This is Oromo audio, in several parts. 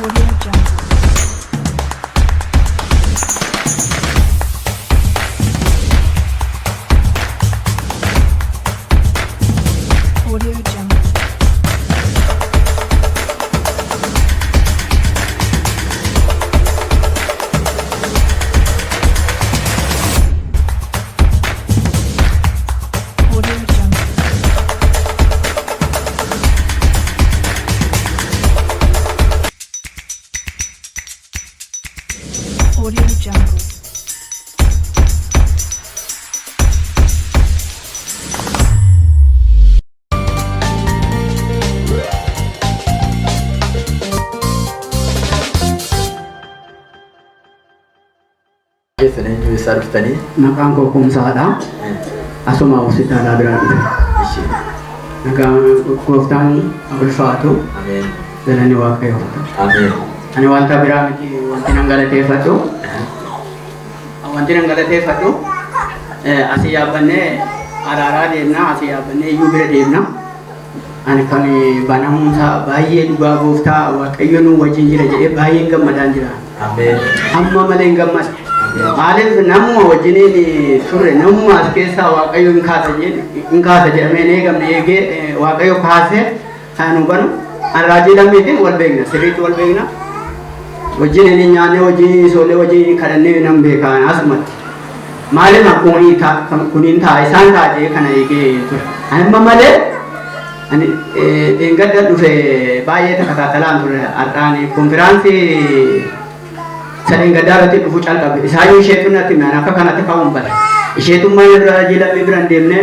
Audio Jungle. Audio Jungle. Audio Jungle. Audio Jungle. Keessan eenyu eessaa dhuftanii? Maqaan koo Kumsaadha. Asuma hospitaalaa biraa dhufe. Ishee. Nagaan gooftaan ulfaatu Ameen. galanni waaqayyoof ta'u. Ameen. Ani wanta biraa miti wanti nan galateeffadhu. Wanti nan galateeffadhu asii yaabbannee araaraa deemna asii yaabbannee iyyuu bira deemna. Ani kan banamuunsaa baay'ee dhugaa gooftaa waaqayyo nu wajjin jira jedhee baay'een gammadaan jira. Ameen. Amma malee hin gammadu. Maaliif namuma wajjiniin turre namuma as keessaa waaqayyo hin kaasa jedhe hin kaasa jedhamee hin eegamne eegee waaqayyo kaasee kan nu banu an raajii lammiitiin wal beekna sirriitti wal beekna. Wajjin hin nyaanne wajjin isoollee wajjin kadhannee nan beeka asumatti. Maaliif kuniin ta'a isaan ta'a jedhee kana eegee ture. Amma malee ani dheengadda dhufe baay'ee takataatalaan ture har'aan konfiraansii sadeen gaddaa irratti dhufuu calqabe. Isaayyuu isheetu natti hime akka kanatti ka'uun bada. Isheetu mana raajii lammii bira hin deemne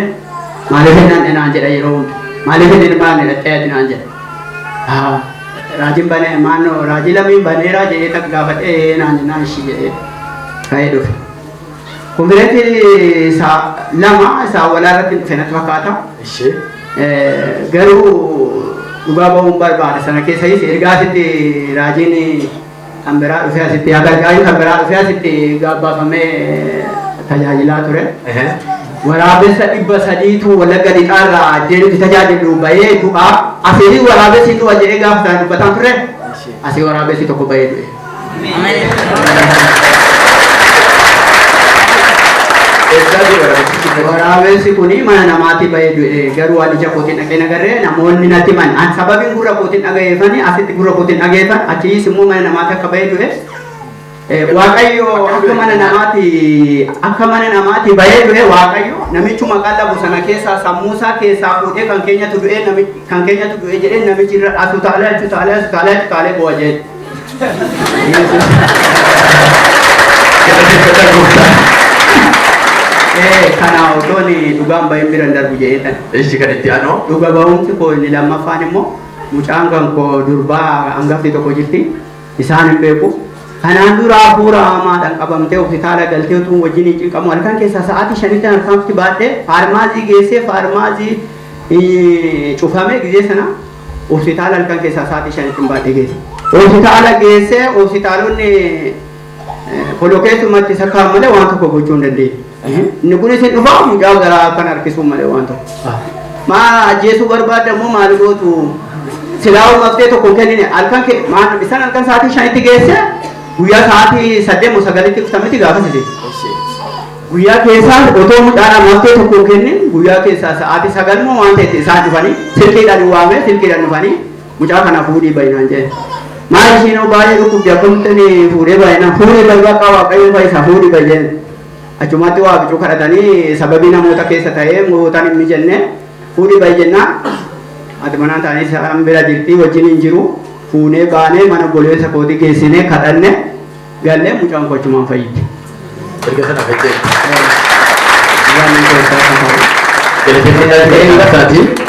maaliif hin naan naan jedha yeroo hunda. Maaliif hin baanne dhaqxee ati naan jedha. Raajiin banee maannoo raajii lammiin baneeraa jedhee takka gaafadhee naan jennaan ishii jedhee ka'ee dhufe. Konfiraansii isaa lama isaa walaa irratti dhufe natti fakkaata. Ishee. Garuu dhugaa ba'uun barbaada sana keessayis ergaa asitti raajiin kan biraa dhufee asitti agargaarii kan biraa dhufee asitti gaabbaafamee tajaajilaa ture. Waraabessa 300tu Wallagga Lixaarraa addee nuti tajaajilu bahee du'aa asiin waraabessi du'a jedhee gaafa sana dubbataan ture asii waraabessi tokko bahee du'e. Eessaa jiru waraabessi kun? Waraabessi kuni mana namaatti bahee du'e garuu ani ija kootiin dhaqee nagarree namoonni natti himan an sababiin gurra kootiin dhagayeeffani asitti gurra kootiin dhagayeeffan achiis immoo mana namaatti akka bahee du'e Waaqayyo akka mana namaatti akka mana namaatti bahee du'e Waaqayyo namichuma qallabu sana keessaa sammuu isaa keessaa fuudhee kan keenyatu du'e namichi kan keenyatu du'e jedhee namichi irra asu taalee achu taalee asu taalee achu taalee bu'a jedhe. Galateeffadhaa gooftaa. Kana otoon dhugaan bahin bira hin darbu jedhee tan. Ishi kan itti aanu. Dhuga ba'umsi koo inni lammaffaan immoo mucaan kan koo durbaa hangafti tokko jirti. Isaan hin beeku. Kanaan dura hafuura hamaadhaan qabamtee hospitaala galtee utuu wajjin hin cinqamu halkan keessaa sa'aatii 5tti harkaanfti baadhee faarmaasii geessee faarmaasii cufame gizee sana hospitaala halkan keessaa sa'aatii 5tti baadhee geesse. Hospitaala geessee hospitaalonni polokeessumatti sakkaan malee waan tokko gochuu hin dandeenye. Inni kunis hin dhufaa mucaa garaa kan harkisuu malee waan tokko. Maa ajjeesuu barbaadda immoo maal gootu? Silaa uummattee tokko hin kennine halkan kee maal isaan halkan sa'aatii 5tti geesse guyyaa sa'aatii 8 moo 9tti dhuftan miti gaafas isin. Guyyaa keessaa otoo mucaadhaan maftee tokko hin kennin guyyaa keessaa sa'aatii 9 moo waan ta'etti isaan dhufanii silkiidhaan waamee silkiidhaan dhufanii mucaa kana fuudhii bahinaan jedhe. Maal ishiin hoo baay'ee dhukkubdi akkamitti fuudhee bahinaan fuudhii bahi bakka waaqayyoon fayyisa fuudhii bahi jedhe. Achumatti waa bicuu kadhatanii sababii namoota keessa ta'ee mootaan hin mijenne fuudhii bahi jennaan haati manaa ta'anii isaan bira jirti wajjin hin jiru fuunee baanee mana obboleessa kootii geessinee kadhanne gallee mucaan koo achumaan fayyite. Erga sana fayyite. Waan gooftaa kan ta'u. Galateeffadhaa gooftaa.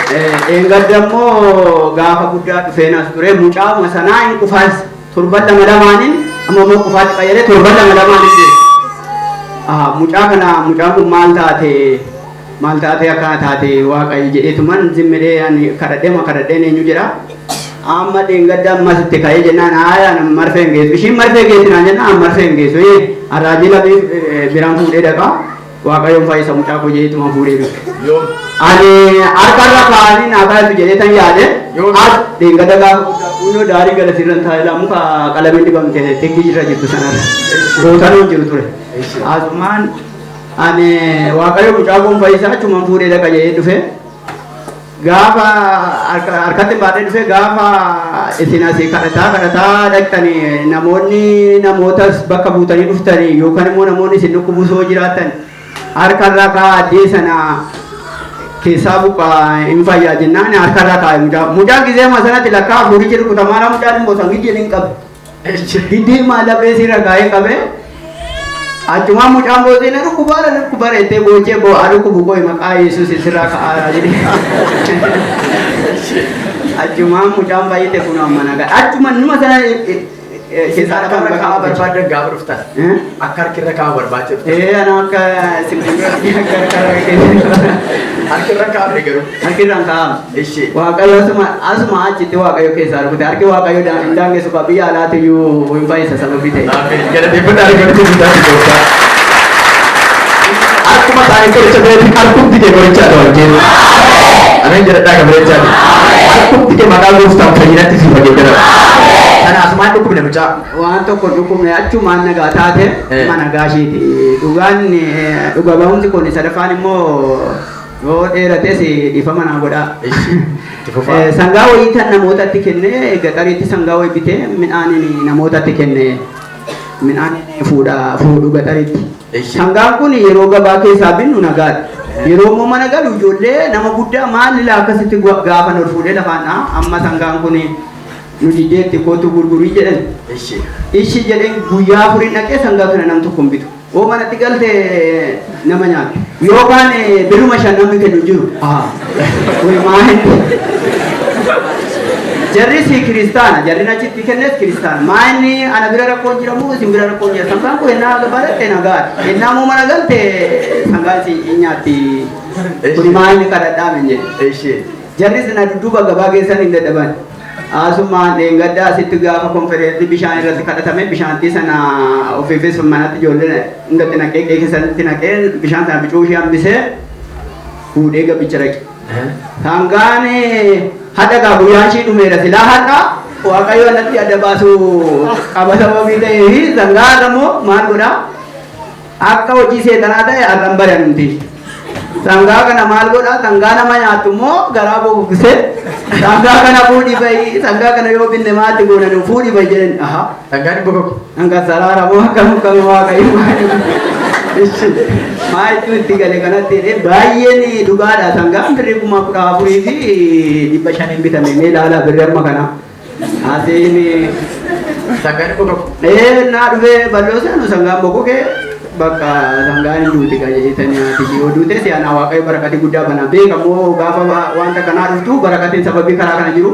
Dheengadda immoo gaafa guddaa dhufeen as ture mucaama sanaa hin qufaas torban lama lamaaniin amma immoo qufaatti fayyadee torban lama lamaaniin deema. Mucaa kana mucaan kun maal taate maal taate akkana taate waaqayyo jedheetuman zimmidhee ani kadhadhee ma kadhadheen eenyu jedha. Amma dheengadda ammas itti ka'ee jennaan haayaan marfee hin geessu. Ishiin marfee geessi naan jennaan an marfee hin geessu. Arraajii lamii biraan fuudhee dhaqaa. Waaqayyoon fayyisa mucaa koo jedheetuma fuudhee dhufe. Yoom? Ani harkarra kaa'anii naa kadhatu jedhee tan yaade Yoom? as deengada gaafa guddaa kunoo daarii gala sirran taa'ee muka qalamiin dibamte tekkii irra jirtu sanarra. Gootanoo jiru ture. Asumaan ani Waaqayyo mucaa koon fayyisaa achumaan fuudhee dhaqa jedhee dhufe. Gaafa harkatti baadhee dhufe, gaafa isin asii kadhataa kadhataa dhaqxanii, namoonni namootas bakka buutanii dhuftanii yookaan immoo namoonni isin dhukkubusoo jiraatan harkarra kaa'aa sana keessaa buqqaa hin fayyaa jennaan harkarra kaa'e mucaa. Mucaan gisee sanatti lakkaa hafuurichi rukutamaadha, mucaan immoo san giddii hin qabe. Giddii maallaqee sirra kaa'ee qabe. Achumaan mucaan booddee na dhukkubaara, na dhukkubaara jettee boochee boo'aa, dhukkubu koo maqaa Yesuus sirraa ka'aa jedhe. Achumaan mucaan baay'ate kun amma nagaa. Achuma numa sana keessaa Akka dhaqan harka kaa'aa bakka barbaadan gaafa dhuftan. Akka harki irra kaa'aa barbaachee dhuftan. Ee, ana akka simbirroo akka harka Harki irra kaa'amne garuu. Harki irraan kaa'ame. Ishi. Waaqayyo asuma achitti Waaqayyo keessaa rukute. Harki Waaqayyo hin daangessu, qaba biyya alaatti iyyuu hin fayyisa sababii ta'e. Ameen. Galateeffadhaa argachuu guddaa gooftaa. Akkuma isaanii qoricha biratti harkumti kee qorichaa ta'u ajjeeru. Ameen jedhadhaa kan bareechaati. Harkumti kee maqaa gooftaan fayyinatti siif fageeddarama. Kana asumaan dhukkubne mucaa. Waan tokko dhukkubne, achumaan nagaa taate. Mana gaashiiti. Dhugaan dhuga ba'umsi kun sadaffaan immoo yoo dheerates dhiifama naa godhaa. Ishi. Itti fufaa. Sangaa wayii tan namootatti kenne, gaxariitti sangaa wayii bitee midhaaniin namootatti kenne, midhaaniin fuudha fuudhu gaxariitti. Ishi. Sangaan kun yeroo gabaa keessaa binnu nagaadha. Yeroo immoo mana galu ijoollee nama guddaa maal akkasitti gaafan ol fuudhee lafaan dha'a. Amma sangaan kun nu diddeetti, kootu gurgurii jedhan. Ishi. Ishi jedheen, guyyaa 4 dhaqee sangaa kana nam tokko hin bitu. Oo, manatti galte nama nyaata. Yookaan biruma 5 namni kennu hin jiru. Kuni maal? Jarri si kiristaana, jarri achitti kennes kiristaana. Maa inni ana bira rakkoon jiramu, isin bira rakkoon jira. Sangaan kun ennaa gabaadhatte nagaadha. Ennaa immoo mana galte sangaan si hin nyaatti. Kuni maa inni kadhadhaa min jedhe. Ishi. Jarris na dudduuba gabaa keessan hin dadhaban. Asumaan dheengaddaa asitti gaafa konfereensii bishaan irratti kadhatame, bishaantii sana ofiifis manatti ijoollee hundatti naqee, qe'ee keessatti naqee, bishaan sana bicuu ishee hambisee fuudhee gabicha dhaqe. Sangaan hadha gaa guyyaan ishii dhumeera, silaa hadha Waaqayyo natti adda baasu qaba sababii ta'eefi sangaa har'a immoo maal godhaa akka hojii seexanaa ta'e har'an baranumti. Sangaa kana maal godhaa, sangaa nama nyaattu immoo garaa bogugsee, sangaa kana fuudhii bahi, sangaa kana yoo binne maatti goona, nu fuudhii bahi jedhan. Aha. Sangaan hin bogogu. Sangaa saraara moo akkam akkam, Waaqayyo maa itti itti gale kanatti jedhee, baay'een dhugaadha, sangaan birrii 14,500 bitame, mee ilaalaa birrii amma kana. Asiin Sangaan hin bogogu. Ee, naa dhufee bal'oo seenu sangaan bokokee, bakka sangaan hin duuti kan jedhanii, ati yoo duute si ana Waaqayyo barakatii guddaa bana beekamoo, gaafa wanta kanaa dhuftu barakatiin sababii karaa kana jiru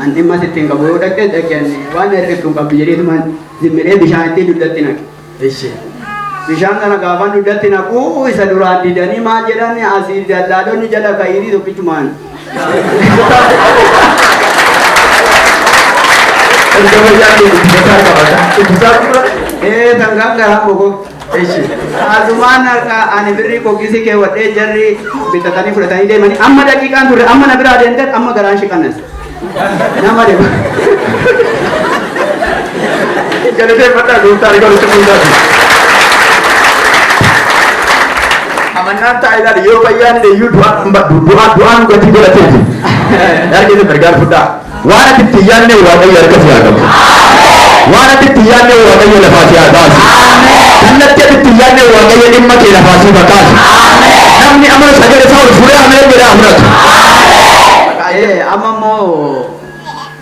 an dhimma sitti hin qabu, yoo dhaqxe dhaqeen waan hir'iftu hin qabdu jedheetuma zimmiree bishaan ittiin dugdatti naqe. Ishi. Bishaan kana gaafan dugdatti naqu isa duraan didanii maal jedhan, asii dallaalonni jala ka'iirii tokkichumaan. Erga fayyaa kee guddifataa qabata. Ittisaa gurgura. Ee, sangaan garaan bokok. Ishi. Asumaan harka ani birrii kokkisii keewwadhee, jarri bitatanii fudhatanii deemanii, amma daqiiqaan turre amma na biraa deemte, amma garaan shiqanas. Nama deema. Galateeffadhaa gooftaa argaa jirtu. Amannaan taa'ee ilaali, yoo fayyaan iyyuu du'aan hin baddu, du'aan gatii godhateeti. Harki gargaar fudhaa. Waan ati itti yaadne Waaqayyo harka si haa qabu. Waan ati itti yaadne Waaqayyo lafaa si haa kaasu. Kallattii ati itti yaadne Waaqayyo dhimma kee lafaa si haa kaasu. Namni amala sagalee isaa ol fuudhee ameen jedhee haa fudhatu. Amma immoo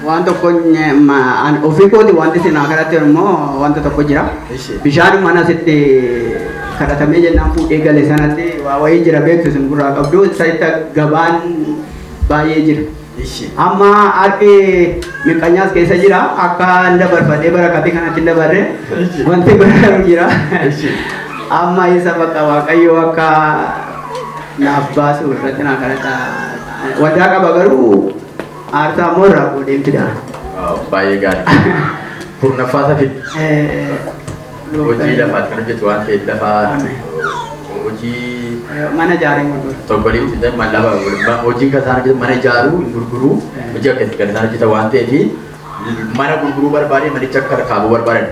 waan tokko ofii kooti wanti isin kadhatte immoo wanta tokko jira. Bishaan mana sitti kadhatamee jennaan fuudhee gale sanatti waa wayii jira, beektu isin gurraa qabdu, isatti gabaan baay'ee jira. Amma harki miqqanyaas keessa jira, akka hin dabarfadhee barakatee kanatti hin dabarre wanti biraatu jira. Amma isa bakka Waaqayyo akka naaf baasu irratti naa kadhadha. Waldaa qaba garuu aarsaa immoo irraa fuudheen fida. Baay'ee gaarii. Kurnaffaa safi hojii lafaatti kan hojjetu waan ta'eef lafaa Hojii Mana ijaaree gurgura. Tokkolii hojjetan mallafa hojii kan isaan hojjetan mana ijaaruu, gurguruu, hojii akkasii kan isaan hojjetan waan ta'eef mana gurguruu barbaade, manicha akka kaabuu barbaadan.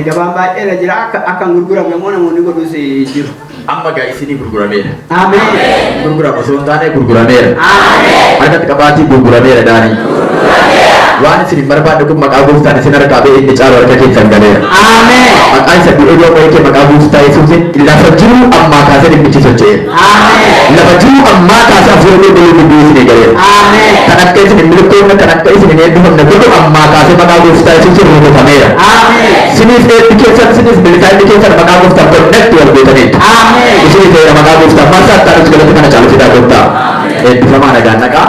Gabaan baay'ee irra jira, akka hin gurguramne immoo namoonni godhus jiru. Amma gaa isinii gurgurameera. Ameen. Gurgurama osoo hin taane gurgurameera. Ameen. Harkatti qabaatii gurgurameera daanii. Waan isin hin barbaadne kun maqaa gooftaan isin harkaa ba'ee inni caalu harka keessan galeera. Ameen. Maqaan isa du'e du'a ba'ee maqaa gooftaa Yesuusin lafa jiru ammaa kaasee dhimmichi socho'eera. Ameen. Lafa jiru ammaa kaasee hafuura qulqulluu gidduu isin galeera. Ameen. Kan akka isin hin milkoofne, kan akka isin hin eebbifamne godhu ammaa kaasee maqaa gooftaa Yesuusin rukutameera. Ameen. Siniif eebbi keessan, siniif milkaa'inni keessan maqaa gooftaan connect wal gootaniitu. Ameen. Isinii ta'eera maqaa gooftaan. Marsaa itti aanutti galata kana caalu fidaa gooftaa. Eebbifamaa, nagaan naqaa.